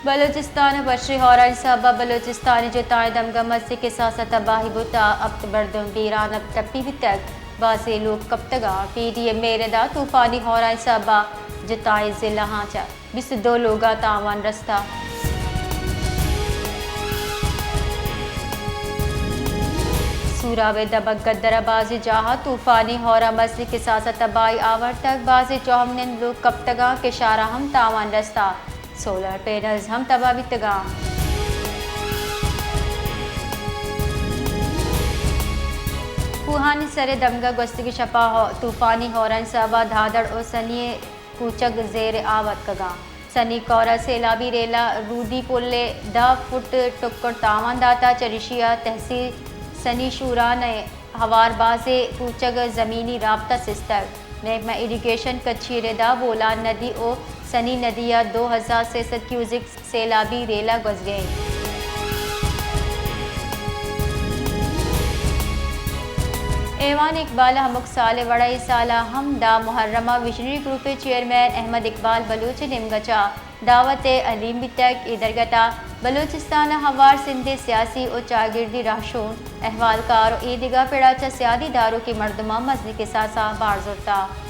بلوچستان ءَ وشی ہورانی سبب ءَ بلوچستانی جتائیں دمگ ءَ مزنیں کساس ءَ تباہی بوتگ، ہپت مردم بیران ءُ ٹپی بیتگ، بازیں لوگ کپتگ اَنت۔ پی ڈی ایم ءِ ردا طوفانی ہورانی سبب ءَ جتائیں ضلعاں چہ بیست ءُ دو لوگاں تاوان رستہ۔ سوراب ءِ دمگ گدر ءَ بازیں جاہاں طوفانی ہور ءَ مزنیں کساس ءَ تباہی آورتگ، بازیں چوہمنند لوگ کپتگ اَنت، کشار ءَ ہم تاوان رستہ۔ سولر پینلز ہم تباہ بیتگ اَنت۔ کوہانی سر ءِ دمگ ءَ گوستگیں شپ ءَ ہو-، طوفانی ہورانی سبب ءَ دھادڑ ءُ سنی ءِ کوچگ زیر آب اتکگ اَنت۔ سنی کور ءَ سیلابی ریلہ رودی پل ءِ دہ فٹ ٹکر تاوان داتگ، چریشی ءَ تحصیل سنی شوران ءِ ہوار بازیں کوچگ ءَ زمینی رابطہ سستگ۔ محکمہ ایجوکیشن کچھی ءِ ردا بولان ندی ءُ سنی ندی ءَ دو ہزار سئے سد کیوزک سیلابی ریلہ گوزگ ءَ اِنت۔ ایوان اقبال ءَ ہمک سال ءِ وڑا اے سال ءَ ہم دہ محرم ءَ وژنری گروپ ءِ چیئرمین احمد اقبال بلوچ ءِ نیمگ ءَ چہ دعوت ءِ حلیم بیتگ۔ اے درگت ءَ بلوچستان ءَ ہوار سندھ ءِ سیاسی ءُ چاگردی رہشون، احوالکار ءُ اے دگہ پڑ ءَ چہ سیادی داروکیں مردماں مزنیں کساس ءَ بار زرتگ۔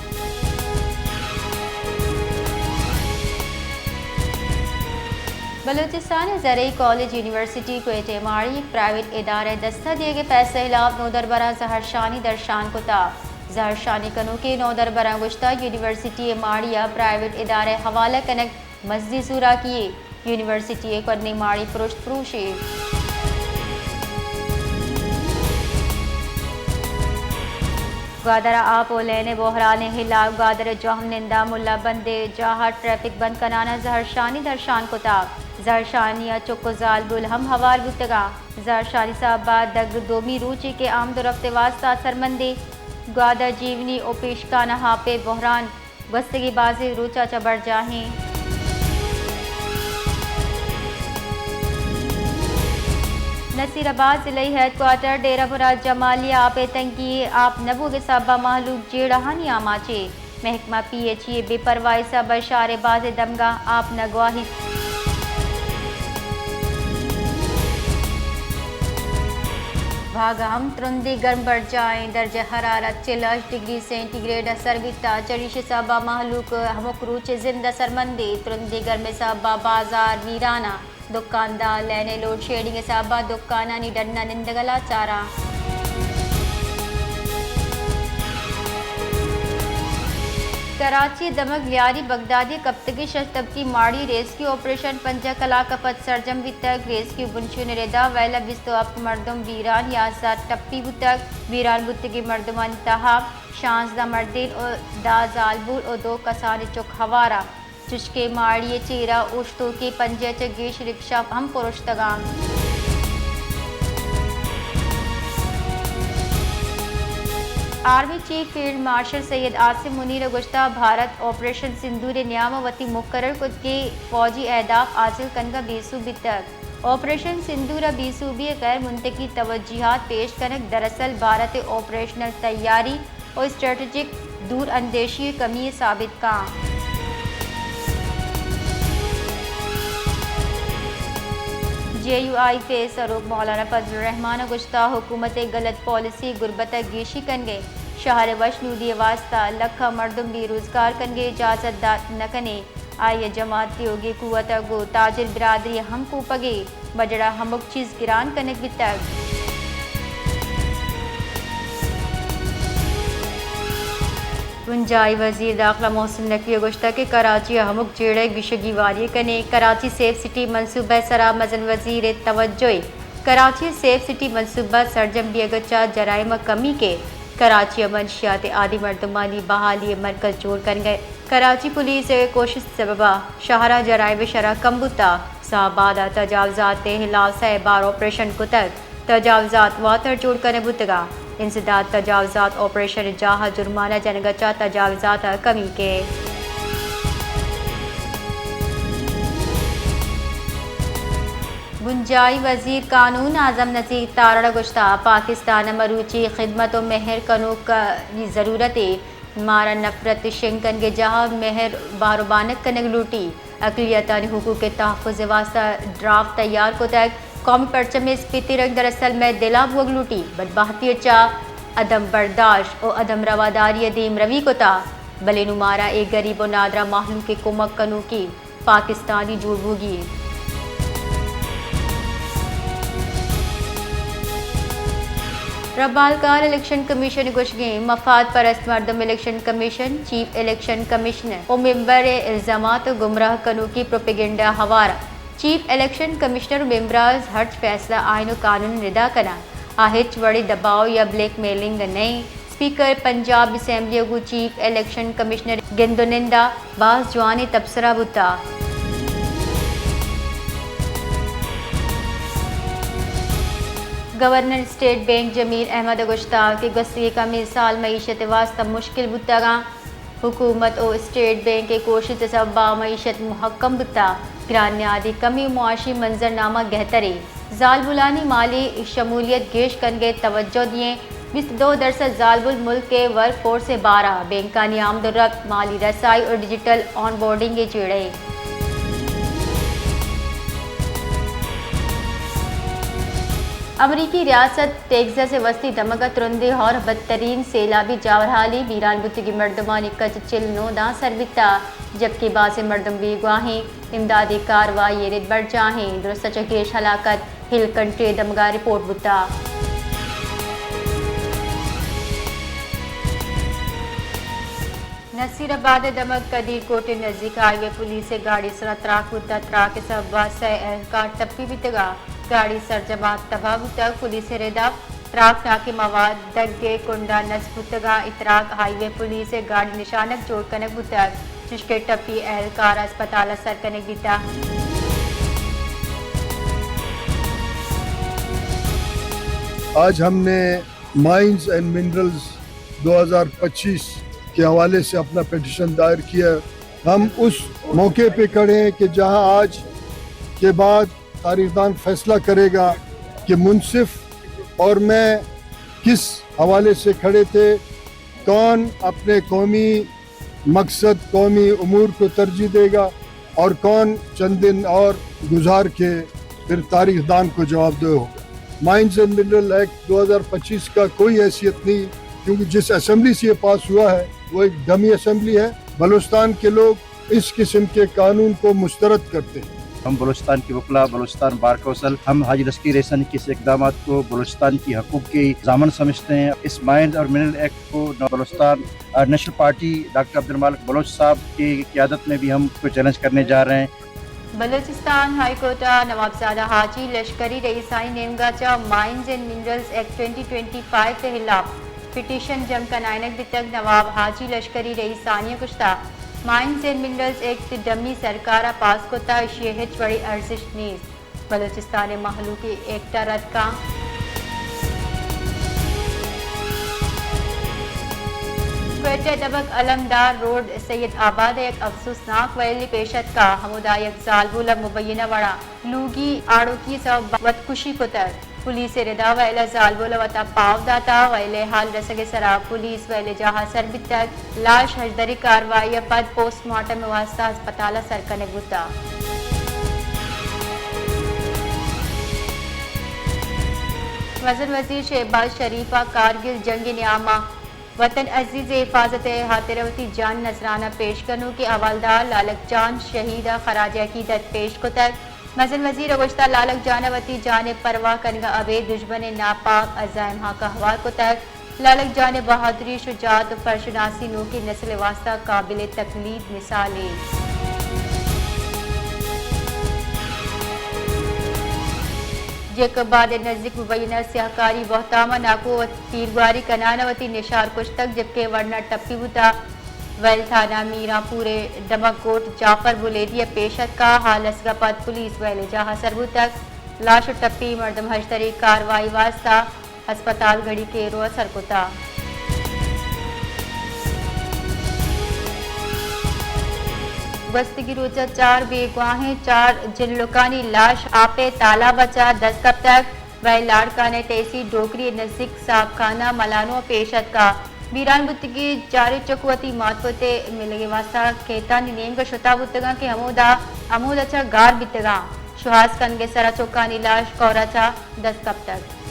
بلوچستان ءِ زرعی کالج یونیورسٹی کوئٹہ ءِ ماڑی یک پرائیویٹ ادارہ ءِ دست ءَ دیگ ءِ پیسلہ ءِ ہلاپ نودربراں زہرشانی درشان کتگ۔ زہرشانی کنوکیں نودربراں گوشتگ، یونیورسٹی ءِ ماڑی ءَ پرائیویٹ ادارہ ءِ حوالہ کنگ مزنیں زوراکی یے، یونیورسٹی ءِ کرنیں ماڑی پرشت پروشی۔ گوادر ءَ آپ ءُ لین ءِ بحران ءِ ہلاپ، گوادر ءِ جوہمنند ءَ ملا بند ءِ جاہ ءَ ٹریفک بند کنان ءَ زہرشانی درشان کتگ۔ زہرشانی ءَ چک ءُ زالبول ہم ہوار بوتگ اَنت۔ زہرشانی سبب ءَ دگہ دومی روچے کہ آمد ءُ رفت ءِ واستہ اثرمند اِنت۔ گوادر جیونی ءُ پیشکان ءَ آپ ءِ بحران گوستگیں بازیں روچ ءَ چہ برجاہ اِنت۔ نصیر آباد ضلعی ہیڈ کوارٹر ڈیرہ مراد جمالی ءَ آپ ءِ تنگی، آپ نہ بوگ ءِ سبب ءَ مہلوک جیڑہانی آماچ اِنت۔ محکمہ پی ایچ ای ءِ بے پرواہی ءِ سبب ءَ شہر ءِ بازیں دمگاں آپ نہ گواہیت۔ بھاگ ءَ ہم ترندیں گرم برجاہ اِنت، درجہ حرارت چل ءُ ہشت ڈگری سینٹی گریڈ ءَ سر بیتگ، چریشی ءِ سبب ءَ مہلوک ہمک روچ ءِ زند ءَ سرمند اِنت۔ ترندیں گرم ءِ سبب ءَ بازار ویران اَنت، دکاندار لین ءِ لوڈ شیڈنگ ءِ سبب ءَ دکانانی ڈن ءَ نندگ ءَ لاچار اَنت۔ کراچی ءِ دمگ لیاری بغدادی ءَ کپتگیں شش طبقی ماڑی ریسکیو آپریشن پنجاہ کلاک ءَ پد سرجم بیتگ۔ ریسکیو بنشون ءِ ردا ویل ءَ بیست ءُ ہپت مردم بیران، یازدہ ٹپی بوتگ۔ بیران بوتگیں مردمانی تہا شانزدہ مردین ءُ دہ زالبول ءُ دو کسانیں چک ہوار اَنت۔ چشکہ ماڑی ءِ چیرا اوشتوکیں پنجاہ چہ گیش رکشہ ہم پرشتگ اَنت۔ Army chief field marshal Syed عاصم منیر ءَ گوشتگ، بھارت آپریشن سندور ءِ نیام ءَ وتی مقرر کتگیں فوجی اہداف حاصل کنگ ءَ بے سوب بیتگ۔ آپریشن سندور ءَ بے سوبی ءِ غیر منطقی توجیہات پیش کنگ دراصل بھارت ءِ آپریشنل تیاری ءُ اسٹریٹجک دور اندیشی ءِ کمی ءَ ثابت کنت۔ جے یو آئی ءِ سروک مولانا فضل الرحمان ءَ گوشتگ، حکومت ءِ غلط پالیسی غربت ءَ گیشی کنگ ءَ، شہر ءِ وشنودی ءِ واستہ لکھاں مردم بے روزگار کنگ ءِ اجازت دات نہ کنت۔ آئی ءَ جماعت دیوگی قوت ءَ گوں تاجر برادری ءَ ہم کوپگ ءَ، بجٹ ءَ ہمک چیز گران کنگ بیتگ۔ بنجاہی وزیر داخلہ محسن نقوی ءَ گوشتگ کہ کراچی ءَ ہمک جیڑہ ءِ گیش ءُ گیواری ءَ کنیں۔ کراچی سیف سٹی منصوبہ ءِ سرا مزن وزیر ءِ توجہ ءَ۔ کراچی ءِ سیف سٹی منصوبہ سرجم بیگ ءَ چہ جرائم ءَ کمی کیت۔ کراچی ءَ منشیات ءِ عادی مردمانی بحالی ءِ مرکز جوڑ کنگ ءَ کراچی پولیس ءِ کوشست ءِ سبب ءَ شہر ءَ جرائم ءِ شرح کم بوتگ۔ اسلام آباد ءَ تجاوزات ءِ ہلاپ سئے بار آپریشن کتگ، تجاوزات واتر جوڑ کنگ بوتگ اَنت۔ انسداد تجاوزات آپریشن ءِ جاہ ءَ جرمانہ جنگ ءَ چہ تجاوزات ءَ کمی کیت۔ بنجاہی وزیر قانون اعظم نذیر تارڑ ءَ گوشتگ، پاکستان ءَ مروچی خدمت ءُ مہر کنوکانی ضرورت اِنت۔ مارا نفرت شنگ کنگ ءِ جاہ ءَ مہر بار ءُ بانک کنگ لوٹیت۔ اقلیتانی حقوق ء تحفظ ء واستہ ڈرافٹ تیار کتگ۔ قومی پرچم ء اسپیتی رنگ دراصل مئے دل ء بوگ لوٹی۔ بدبہتی ء چہ عدم برداشت و عدم رواداری ء دیمروی کتہ، بلے نوں مارا اے گریب و نادراہ مہلوک ء کمک کنوکی پاکستانی جوڑ بوگی انت۔ ربالکار الیکشن کمیشن ء گوشگیں مفاد پرست مردم election commission, chief election commissioner و ممبر ء الزامات و گمراہ کنوکی پروپیگنڈا ہوار ء چیف الیکشن کمشنر و ممبراں ہرچ فیصلہ آئین و قانون ء ردا کناں، آ ہچ وڑیں دباؤ یا بلیک میلنگ ء نہ انت۔ اسپیکر پنجاب اسمبلی ء گوں چیف الیکشن کمشنر گند و نند ء باز جوانیں تبصرہ بوتہ۔ گورنر اسٹیٹ بینک جمیل احمد ء گوشتگ کہ گوستگیں کمیں سال معیشت ء واستہ مشکل بوتگ انت۔ حکومت و اسٹیٹ بینک ء کوشست ء سبب ء معیشت محکم بوتہ، گران نہادی کمی و معاشی منظرنامہ گہتریں۔ زالبولانی مالی شمولیت گیش کنگ ء توجہ دئیں، بیست دو درسد زالبول ملک ء ورک فورس ء بارہ، بینکانی آمد و رفت، مالی رسائی و ڈیجیٹل آن بورڈنگ ء جیڑہ۔ امریکی ریاست ٹیگزس ء وسطی دمگ ء ترندیں ہور بدترین سیلابی جاورحالی، بیران بوتگیں مردمانی کچ چل نو داں سر بیتہ، جبکہ بازیں مردم بیگواہیں۔ امدادی کاروائی ء رد برجاہیں۔ درستاں چہ گیش ہلاکت ہل کنٹری ء دمگا رپورٹ بوتہ۔ نصیر آباد ء دمگ قدیر کوٹ ء نزیک ہائی وے پولیس ء گاڑی سرا تراک بوتہ۔ تراک ء سبب ء سئے اہلکار ٹپی بیتگ ء گاڑی سرجماں تباہ بوتگ۔ پولیس ء ردا تراکناکیں مواد دگ ء کنڈا نصب بوتگاں۔ اے تراک ہائی وے پولیس ء گاڑی نشانگ جوڑ کنگ بوتگ، چشکہ ٹپی اہلکار اسپتال ء سر کنگ بیتگ۔ آج ہم نے مائنز اینڈ منرلز دو ہزار پچیس کے حوالے سے اپنا پٹیشن دائر کیا۔ ہم اس موقع پہ کھڑے ہیں کہ جہاں آج کے بعد تاریخ دان فیصلہ کرے گا کہ منصف اور میں کس حوالے سے کھڑے تھے، کون اپنے قومی مقصد، قومی امور کو ترجیح دے گا اور کون چند دن اور گزار کے پھر تاریخ دان کو جواب دہ ہوگا۔ مائنز اینڈ منرل ایکٹ دو ہزار پچیس کا کوئی حیثیت نہیں، کیونکہ جس اسمبلی سے یہ پاس ہوا ہے، وہ ایک ڈمی اسمبلی ہے۔ بلوچستان کے لوگ اس قسم کے قانون کو مسترد کرتے ہیں۔ ہم بلوچستان کی وکلا، بلوچستان بار کونسل، ہم حاجی لشکری رئیسانی کس اقدامات کو بلوچستان کی حقوق کی ضامن سمجھتے ہیں۔ اس مائنز اور منرل ایکٹ کو نو-، بلوچستان، آ، نیشنل پارٹی ڈاکٹر عبدالمالک بلوچ صاحب کی قیادت میں بھی ہم اس کو چیلنج کرنے جا رہے ہیں۔ بلوچستان ہائی کورٹ ء نوابزادہ حاجی لشکری رئیسانی نیمگا چہ mines and minerals act twenty twenty five ء ہلاپ پٹیشن جم کنائینگ بیتگ۔ نواب حاجی لشکری رئیسانی ء گوشتہ، mines and minerals act dummy سرکار ء پاس کتہ، ایشی ء ہچ وڑیں ارزشت نیست۔ بلوچستان ء مہلوک اے ایکٹ ء رد کن۔ کوئٹہ دمگ علمدار روڈ سید آباد ء یک افسوسناک ویلے پیش اتکا، ہمودا یک زالبول ء مبینہ وڑا لوگی آڑوکی ء سبب وت کشی کتگ۔ پولیس ء ردا ویل ء زالبول ء وتا پاو داتا۔ ویل ء حال رسگ ء سرا پولیس ویل ء جاہ ء سر بیتگ۔ لاش ہژدری کاروائی ء پد پوسٹ مارٹم ء واستہ ہسپتال ء سر کنگ بوتگ۔ مزن وزیر شہباز شریف ء کارگل جنگ ء نیام ء وطن عزیز ء حفاظت ء ہاترا وتی جان نذرانہ پیش کنوکیں حوالدار لالک جان شہید ء خراج عقیدت پیش کتگ۔ مزن وزیر ء گوشتگ، لالک جان ء وتی جان ء پرواہ کنگ ء ابید دژمن ء ناپاک عزائم ہاک ء ہوار کتگ۔ لالک جان ء بہادری، شجاعت ء فرشناسی نوکیں نسل ء واستہ قابل تقلید مثالے۔ جیکب آباد ء نزیک مبینہ سیاہکاری بہتام ء ناکو ء تیرگواری کنان ء وتی نشار کشتگ، جبکہ ورنا ٹپی بوتگ۔ ویل تھانہ میران پور ء دمگ کوٹ جعفر بلیدی ء پیش اتکا، حال رسگ ء پد پولیس ویل ء جاہ ء سر بوتگ۔ لاش و ٹپی مردم ہژدری کاروائی واستہ ہسپتال گھڑی کیرو ء سر کتگ۔ گوستگی روچ ء چار بیگواہیں چار جنلکانی لاش آپ ء تالاب ء چہ دست کپتگ۔ وئے لاڑکانہ ء تحصیل ڈوکری ء نزیک صاحب خانہ ملانو ء پیش اتکا۔ بیران بوتگیں جاریں چک وتی مات پت ءِ ملگ ءِ واستہ کھیتانی نیمگ ءَ شتا بوتگاں کہ ہمودا، ہمودا چہ گار بیتگاں۔ شوہاز کنگ ءِ سرا چکانی لاش کور ءَ چہ دست کپتگ۔